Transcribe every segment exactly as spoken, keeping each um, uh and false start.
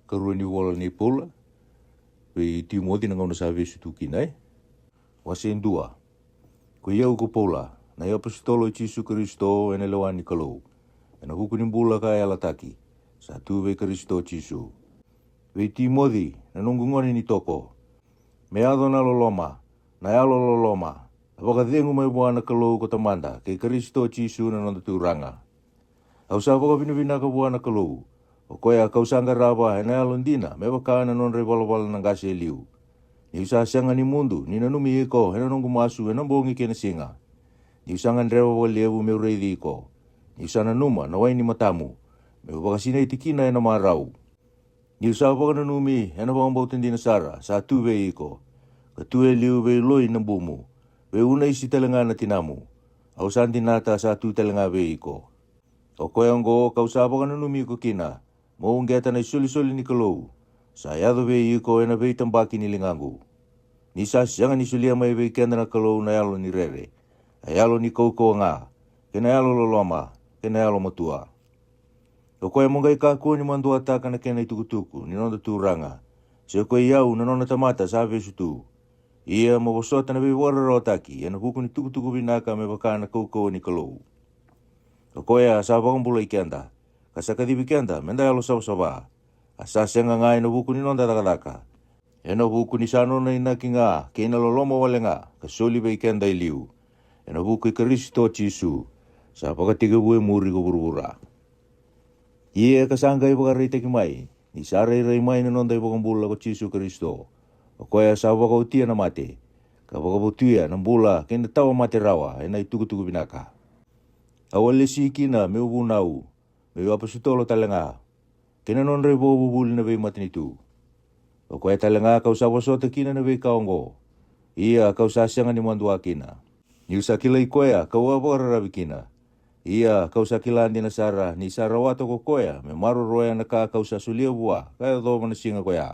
Karua ni vola nei Paula vei Timoci na gauna sa vesu tu kina, e? Wase dua. Ko i au ko Paula, na iapositolo i Jisu Karisito ena lewa ni Kalou, ena vuku ni bula ka yalataki, sa tu vei Karisito Jisu. Vei Timoci, na noqu gone ni toko. Me yaco na loloma, na yalololoma, na vakacegu mai vua na Kalou ko Tamada kei Karisito Jisu na noda Turaga. Au sa vakavinavinaka vua na Kalou, o koya kau sa qarava ena yalodina me vaka na nodra ivalavala na qase e liu. Niu sa sega ni mudu ni nanumi iko ena noqu masu ena bogi kei na siga. Niu sa gadreva vakalevu meu raici iko. Niu sa nanuma na wai ni matamu, meu vakasinaiti kina ena marau. Niu sa vakananumi ena vakabauta dina sara sa tu vei iko, ka tu e liu vei Loi na bumu, vei Unaisi tale ga na tinamu. Au sa dinata sa tu tale ga vei iko. O koya oqo kau sa vakananumi iko kina, mo uqeta na isolisoli ni Kalou sa yaco vei iko ena veitabaki ni ligaqu. Ni sa sega ni solia mai vei keda na Kalou na yalo ni rere, a yalo ni kaukauwa ga, kei na yalo loloma, kei na yalo matua. O koya mo qai kakua ni maduataka na kena itukutuku ni noda Turaga, se ko i au na nona tamata sa vesu tu. Ia mo vosota na veivakararawataki ena vuku ni tukutuku vinaka me vaka na kaukauwa ni Kalou. O koya sa vakabulai keda, ka sa kacivi keda me da yalo savasava, a sa sega ga ena vuku ni noda cakacaka, ena vuku ni sa nona inaki ga kei na loloma wale ga ka soli vei keda e liu, ena vuku i Karisito Jisu, sa vakatekivu e muri ko vuravura. Ia ka sa qai vakaraitaki mai ni sa rairai mai na noda iVakabula ko Jisu Karisito, o koya sa vakaotia na mate, ka vakavotuya na bula kei na tawa mate rawa ena itukutuku vinaka. Au a lesi kina meu vunau, meu apositolo tale ga, kei na nodra ivakavuvuli na veimatanitu. O koya tale ga kau sa vosota kina na veika oqo, ia kau sa sega ni madua kina. Niu sa kilai koya kau a vakararavi kina. Ia kau sa kila dina sara ni sa rawata ko koya me maroroya na ka kau sa solia vua ka yacova na siga koya.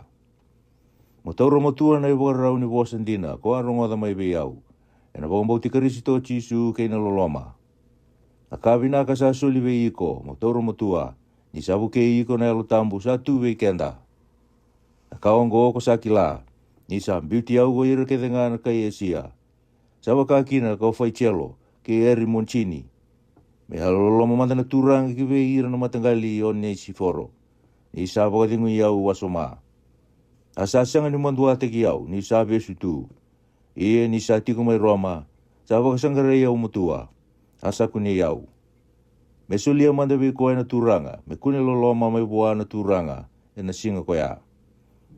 Mo taura matua na ivakarau ni vosa dina ko a rogoca mai vei au, ena vakabauti Karisito Jisu kei na loloma. A ka vinaka sa soli vei iko mo taura matua, ni sa vukei iko na Yalo Tabu sa tu vei keda. A ka oqo ko sa kila, ni sa biuti au ko ira kece ga na kai Esia, sa vaka kina ko Faijelo kei Erimonisini, me yalololoma mada na Turaga ki vei ira na mataqali i Onesiforo, ni sa vakacegui au wasoma. A sa sega ni maduataki au ni sa vesu tu. Ia ni sa tiko mai Roma, sa vakasaqarai au matua, a sa kunei au. Me solia mada vei koya na Turaga me kune loloma mai vua na Turaga ena siga koya.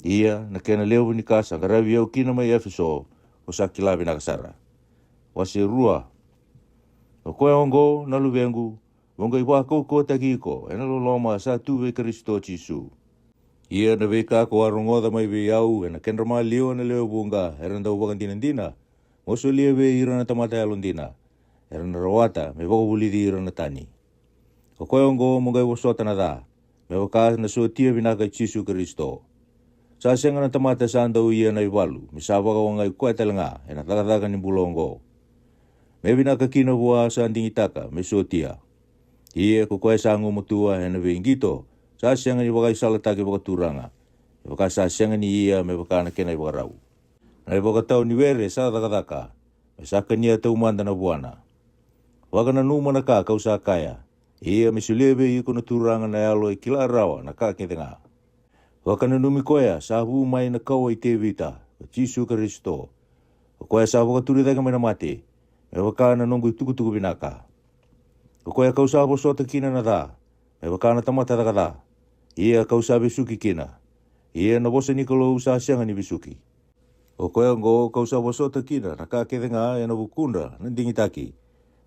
Ia na kena levu ni ka sa qaravi au kina mai Efeso, ko sa kila vinaka sara. Wase rua. O koya oqo, na luvequ, mo qai vakaukauwataki iko ena loloma sa tu vei Karisito Jisu. Ia na veika ko a rogoca mai vei au ena kedra maliwa na lewe vuqa era dau vakadinadina, mo solia vei ira na tamata yalodina, era na rawata me vakavulici ira na tani. O koya oqo mo qai vosota na ca, me vaka na sotia vinaka i Jisu Karisito. Sa sega na tamata sa dau ia na ivalu me sa vakawagai koya tale ga ena cakacaka ni bula oqo. Me vinaka kina vua sa digitaka me sotia. Ia ko koya sa gumatua ena veiqito, sa sega ni vakaisalataki vakaturaga, me vaka sa sega ni ia me vaka na kena ivakarau. Na ivakatau ni were sa cakacaka, me sa kania taumada na vuana. Vakananuma na ka kau sa kaya, ia me solia vei iko na Turaga na yalo e kila rawa na ka kece ga. Vakananumi koya sa vu mai na kawa i Tevita, ko Jisu Karisito. O koya sa vakaturi cake mai na mate, me vaka na noqu itukutuku vinaka. O koya kau sa vosota kina na ca, me vaka na tamata caka ca, ia kau sa vesuki kina. Ia na vosa ni Kalou sa sega ni vesuki. O koya oqo kau sa vosota kina na ka kece ga ena vukudra na digitaki,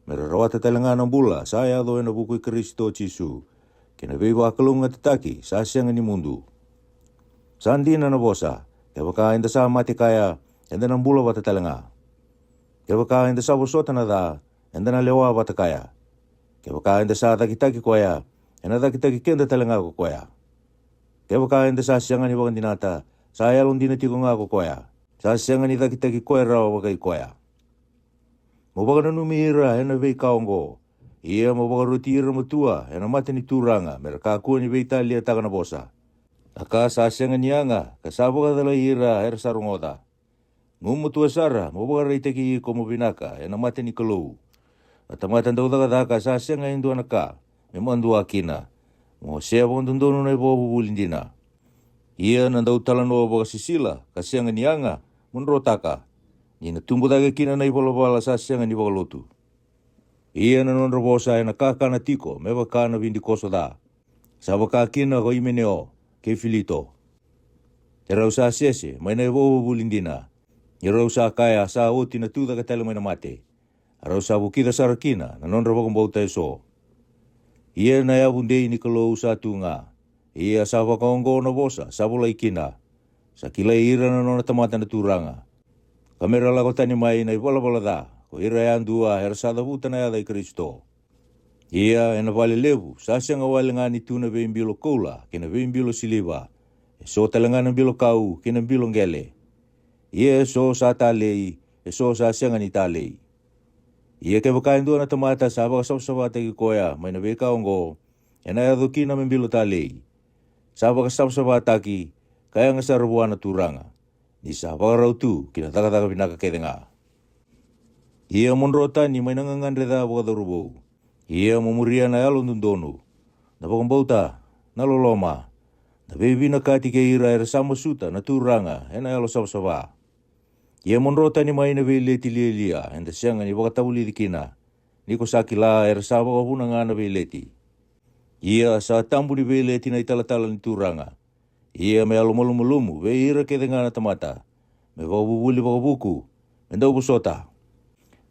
me ra rawata tale ga na bula sa yaco ena vuku i Karisito Jisu, kei na veivakalougatataki sa sega ni mudu. Sa dina na vosa, kevaka eda sa mate kaya, eda na bula vata tale ga. Kevaka eda sa vosota na ca, eda na lewa vata kaya. Kevaka eda sa cakitaki koya, ena cakitaki keda tale ga ko koya. Kevaka eda sa sega ni vakadinata, sa yalodina tiko ga ko koya, sa sega ni cakitaki koya rawa vakai koya. Mo vakananumi ira ena veika oqo, ia mo vakaroti ira matua ena mata ni Turaga me ra kakua ni veitaliataka na vosa. Na ka sa sega ni yaga ka sa vakacalai ira era sa rogoca. Gumatua sara mo vakaraitaki iko mo vinaka e na mata ni Kalou. Na tamata dau cakacaka sa sega e dua na ka me madua kina, mo se vakadodonu na i vakavuvuli dina. Ia na dau talanoa vakasisila ka sega ni yaga mo drotaka, ni na tubu cake kina na i valavala sa sega ni vakalotu. Ia na nodra vosa e na kakana tiko me vaka na vidikoso ca, sa vaka kina ko Imeneo kei Filito. E rau sa sese mai na i vakavuvuli dina, ni rau sa kaya sa oti na tu cake tale mai na mate. A rau sa vukica sara kina na nodra vakabauta e so. Ia na yavu dei ni Kalou sa tu ga. Ia sa vakaoqo na vosa sa volai kina. Sa kilai ira na nona tamata na Turaga, ka me ra lako tani mai na i valavala ca ko ira yadua era sa cavuta na yaca i Karisito. Ia e na vale levu sa sega wale ga ni tu na veibilo koula kei na veibilo siliva, e so tale ga na bilo kau kei na bilo qele. Ia e so sa talei, e so sa sega ni talei. Ia kevaka e dua na tamata sa vakasavasavataki koya mai na veika oqo, e na yaco kina me bilo talei. Sa vakasavasavataki, ka yaga sara vua na Turaga, ni sa vakarau tu ki na cakacaka vinaka kece ga. Ia mo dro tani mai na gagadre ca vakacauravou. Ia mo muria na yalododonu, na vakabauta, na loloma, na veivinakati kei ira era sa masuta na Turaga e na yalo savasava. Ia mo dro tani mai na veileti lialia eda sega ni vakatavulici kina, ni ko sa kila era sa vakavuna ga na veileti. Ia sa tabu ni veileti na i talatala ni Turaga. Ia me yalomalumalumu vei ira kece ga na tamata, me vakavuvuli vakavuku, me dau vosota,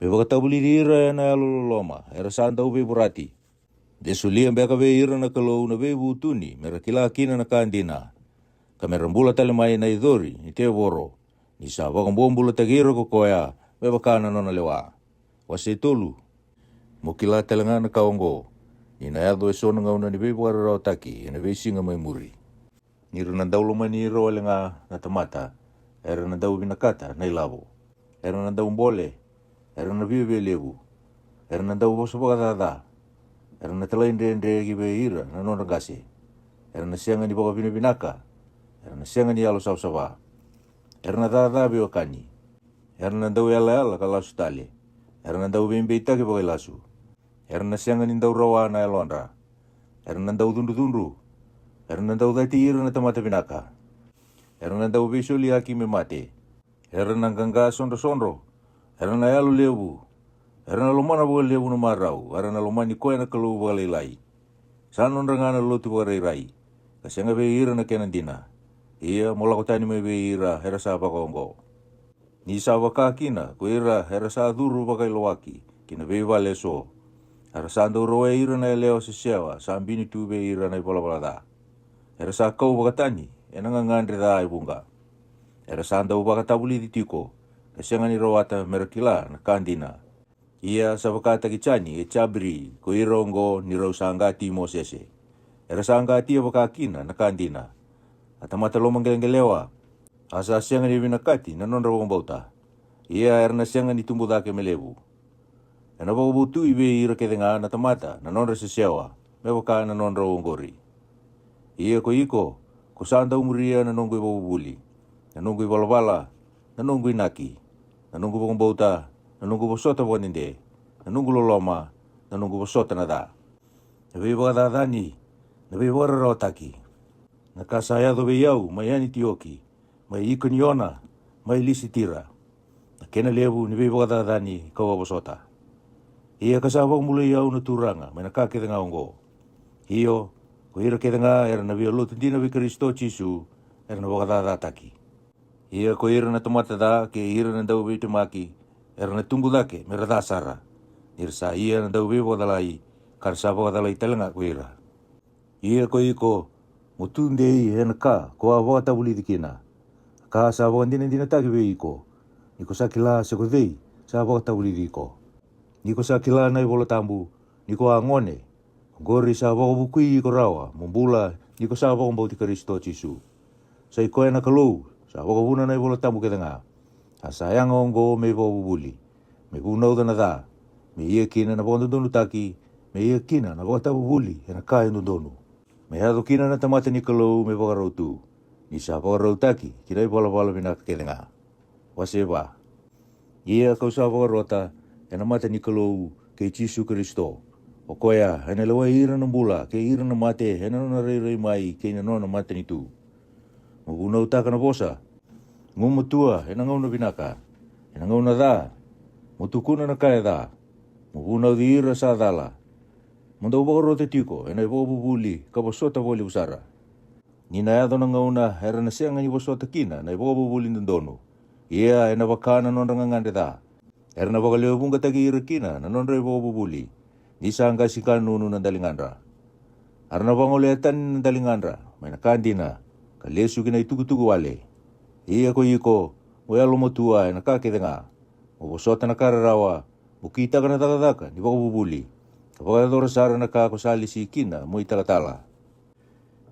me vakatavulici ira e na yalololoma era sa dau veivorati, de solia beka vei ira na Kalou na veivutuni me ra kila kina na ka dina, ka me ra bula tale mai na i cori ni tevoro, ni sa vakabobulataki ira ko koya me vaka na nona lewa. Wase tolu. Mo kila tale ga na ka oqo, ni na yaco e so na gauna ni veivakararawataki e na veisiga mai muri. Ni ra na dau lomani ira wale ga na tamata era na dau vinakata na i lavo, era na dau bole, era na viavialevu, era na dau vosa vakacaca, era na talaidredre ki vei ira na nodra qase, era na sega ni vakavinavinaka, era na sega ni yalo savasava, era na caca veiwekani, era na dau yalayala ka lasu tale, era na dau veibeitaki vakailasu, era na sega ni dau rawa na yalodra, era na dau cudrucudru, era na dau cati ira na tamata vinaka, era na dau veisoliyaki me mate, era na qaqa sodrosodro, era na yalo levu, era na lomana vakalevu na marau, era na lomani koya na Kalou vakalailai. Sa nodra ga na lotu vakarairai, ka sega vei ira na kena dina. Ia mo lako tani mai vei ira era sa vakaoqo. Ni sa vaka kina ko ira era sa curu vakailawaki ki na veivale e so, era sa dau rawai ira na yalewa sesewa sa bini tu vei ira na i valavala ca. Era sa kau vakatani e na gagadre ca e vuqa. Era sa dau vakatavulici tiko, ka sega ni rawata me ra kila na ka dina. Ia sa vakataki Jani e Jabiri ko ira oqo ni rau sa qati Mosese. Era sa qatia vaka kina na ka dina, a tamata lomaqeleqelewa, a sa sega ni vinakati na nodra vakabauta. Ia era na sega ni tubu cake me levu. Ena vakavutui vei ira kece ga na tamata na nodra sesewa, me vaka na nodra oqori. Ia ko iko, ko sa dau muria na noqu i vakavuvuli, na noqu i valavala, na noqu i naki, na noqu vakabauta, na noqu vosota vakadede, na noqu loloma, na noqu vosota na ca, na veivakacacani, na veivakararawataki, na ka sa yaco vei au mai Anitioki, mai Ikoniona, mai Lisitira, na kena levu ni veivakacacani kau a vosota. Ia ka sa vakabulai au na Turaga mai na ka kece ga oqo. Io, ko ira kece ga era na via lotu dina vei Karisito Jisu, era na vakacacataki. Ia ko ira na tamata ca kei ira na dau veitemaki, era na tubu cake me ra ca sara, ni ra sa ia na dau veivakacalai, ka ra sa vakacalai tale ga ko ira. Ia ko iko, mo tu dei ena ka ko a vakatavulici kina, a ka sa vakadinadinataki vei iko, ni ko sa kila se ko cei sa vakatavulici iko. Ni ko sa kila na iVola Tabu, ni ko a gone, oqori sa vakavukui iko rawa mo bula, ni ko sa vakabauti Karisito Jisu. Sa i koya na Kalou sa vakavuna na iVola Tabu kece ga. A sa yaga oqo me ivakavuvuli, me vunauca na ca, me ia kina na vakadodonutaki, me ia kina na vakatavuvuli ena ka e dodonu, Me yaco kina na tamata ni Kalou me vakarau tu, ni sa vakarautaki ki na ivalavala vinaka kece ga. Wase va. Ia ka'u sa vakarota e na mata ni Kalou kei Jisu Karisito, o koya e na lewai ira na bula kei ira na mate e na nona rairai mai kei na nona matanitu. Mo vunautaka na vosa. Mo gumatua e na gauna vinaka, e na gauna ca. Mo tukuna na ka e ca. Mo vunauci ira sa cala. Mo dau vakarota tiko e na ivakavuvuli ka vosota vakalevu sara. Ni na yaco na gauna era na sega ni vosota kina na ivakavuvuli dodonu, ia e na vaka na nodra gagadre ca. Era na vakalewevuqataki ira kina na nodra ivakavuvuli, ni sa qasi ka nunu na daligadra. Era na vagolea tani na daligadra mai na ka dina, ka lesu ki na itukutuku wale. Ia ko iko, mo yalomatua e na ka kece ga, mo vosota na ka rarawa, mo kitaka na cakacaka ni vakavuvuli, ka vakayacora sara na ka ko sa lesi kina mo italatala.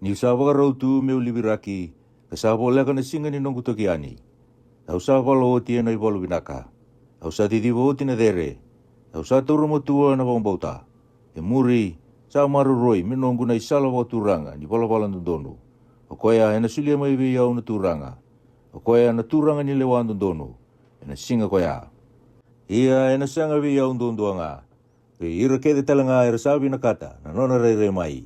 Ni'u sa vakarau tu me'u liviraki, ka sa voleka na siga ni noqu toki yani. Au sa vala oti e na ivalu vinaka. Au sa ciciva oti na cere. Au sa taura matua na vakabauta. E muri, sa maroroi me noqu na isala vakaturaga ni valavala dodonu. O koya e na solia mai vei au na Turaga. O koya na Turaga ni lewa dodonu, e na siga koya. Ia e na sega vei au duadua ga, vei ira kece tale ga era sa vinakata na nona rairai mai.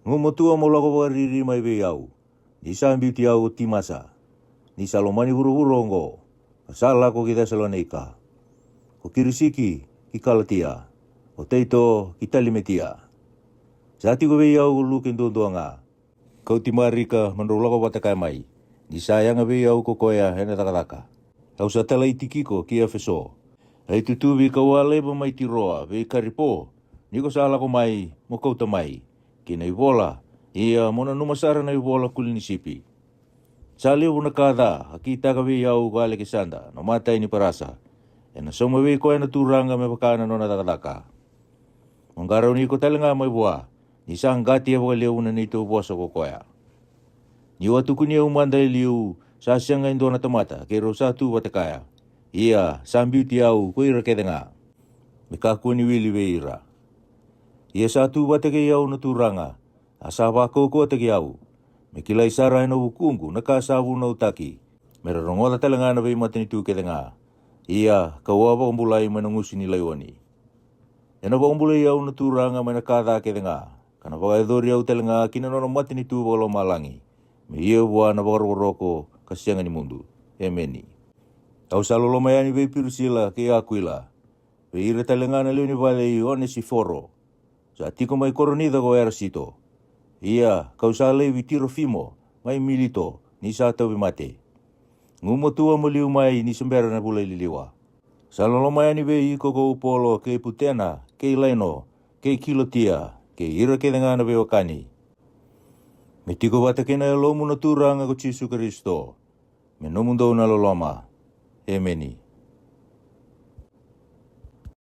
Gumatua mo lako vakariri mai vei au, ni sa biuti au o Timasa, ni sa lomani vuravura oqo, ka sa lako ki Cesalonaika. Ko Kirisiki ki Kalatia, ko Taito ki Talimetia. Sa tiko vei au ko Luke duadua ga, ka'u Timarika mo drau lako vata kaya mai, ni sa yaga vei au ko koya e na cakacaka. Au sa talai Tikiko ki Efeso. A itutuvi ka'u a laiva mai Tiroa vei Karipo, ni ko sa lako mai mo kauta mai, kei na ivola, ia mo nanuma sara na ivola kuli ni sipi. Sa levu na ka ca a kitaka vei au ko Alekisada na matai ni parasa. E na sauma vei koya na Turaga me vaka na nona cakacaka. Mo qarauni iko tale ga mai vua, ni sa qati e vakalevu na neitou vosa ko koya. Ni'u a tukuni au mada e liu, sa sega e dua na tamata keirau sa tu vata kaya. Ia sa biuti au ko ira kece ga, me kakua ni wili vei ira. Ia sa tu vata kei au na Turaga, a sa vakaukauwataki au, me kilai sara e na vukuqu na ka sa vunautaki, me ra rogoca tale ga na veimatanitu kece ga. Ia ka'u a vakabulai mai na gusu ni laioni. E na vakabulai au na Turaga mai na ka ca kece ga, ka na vakayacori au tale ga ki na nona matanitu vakalomalagi, me ia vua na vakarokoroko ka sega ni mudu. Emeni. Au sa loloma yani vei Pirisila kei Akuila, vei ira tale ga na lewe ni vale i Onesiforo. Sa tiko mai Koronica ko Erasito. Ia ka'u sa laivi Tirofimo mai Milito ni sa tauvimate. Gumatua mo liu mai ni se bera na vula i liliwa. Sa loloma yani vei iko ko Upolo kei Putena kei Laino kei Kilotia, kei ira kece ga na veiwekani. Me tiko vata kei na yalomu na Turaga ko Jisu Karisito. Me nomudou na loloma. Emeni.